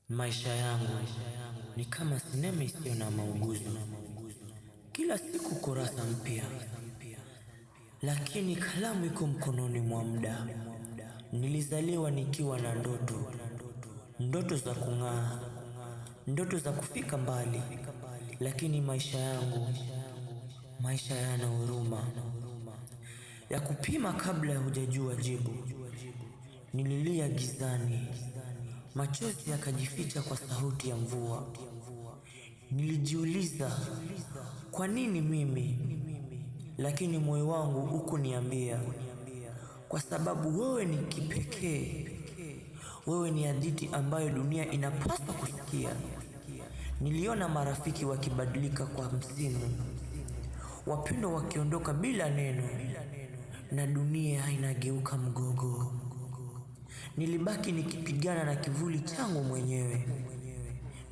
Maisha yangu ni kama sinema isiyo na mauguzo, kila siku kurasa mpya, lakini kalamu iko mkononi mwa muda. Nilizaliwa nikiwa na ndoto, ndoto za kung'aa, ndoto za kufika mbali, lakini maisha yangu, maisha yana huruma ya kupima kabla hujajua jibu. Nililia gizani, machozi yakajificha kwa sauti ya mvua. Nilijiuliza, kwa nini mimi? Lakini moyo wangu hukuniambia, kwa sababu wewe ni kipekee. Wewe ni hadithi ambayo dunia inapaswa kusikia. Niliona marafiki wakibadilika kwa msimu, wapendwa wakiondoka bila neno, na dunia inageuka mgogo. Nilibaki nikipigana na kivuli changu mwenyewe.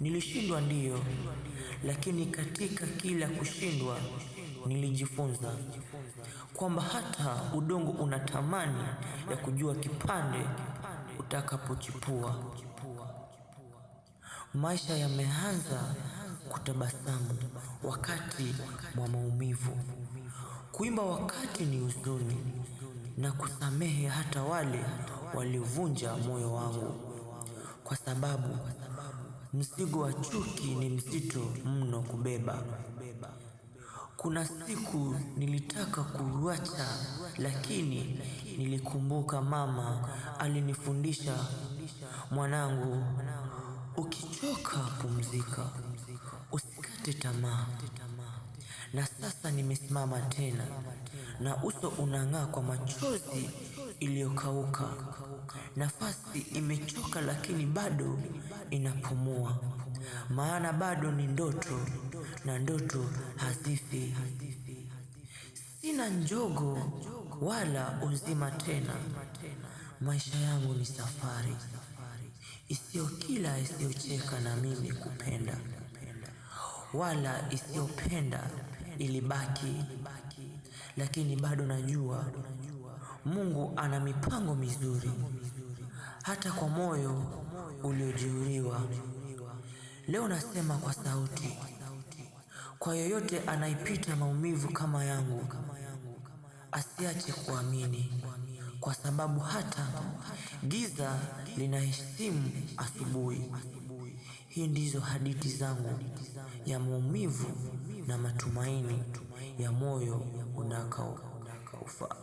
Nilishindwa ndiyo, lakini katika kila kushindwa nilijifunza kwamba hata udongo una thamani ya kujua kipande utakapochipua. Maisha yameanza kutabasamu wakati mwa maumivu, kuimba wakati ni huzuni, na kusamehe hata wale waliovunja moyo wangu, kwa sababu mzigo wa chuki ni mzito mno kubeba. Kuna siku nilitaka kuacha, lakini nilikumbuka mama alinifundisha, mwanangu, ukichoka pumzika, usikate tamaa. Na sasa nimesimama tena na uso unang'aa kwa machozi iliyokauka. Nafasi imechoka lakini bado inapumua, maana bado ni ndoto na ndoto hazifi. Sina njogo wala uzima tena. Maisha yangu ni safari isiyo kila isiyocheka na mimi kupenda, wala isiyopenda ilibaki, lakini bado najua Mungu ana mipango mizuri hata kwa moyo uliojeruhiwa. Leo nasema kwa sauti, kwa yoyote anaipita maumivu kama yangu, asiache kuamini, kwa sababu hata giza linaheshimu asubuhi. Hii ndizo hadithi zangu ya maumivu na matumaini ya moyo unakaokufa.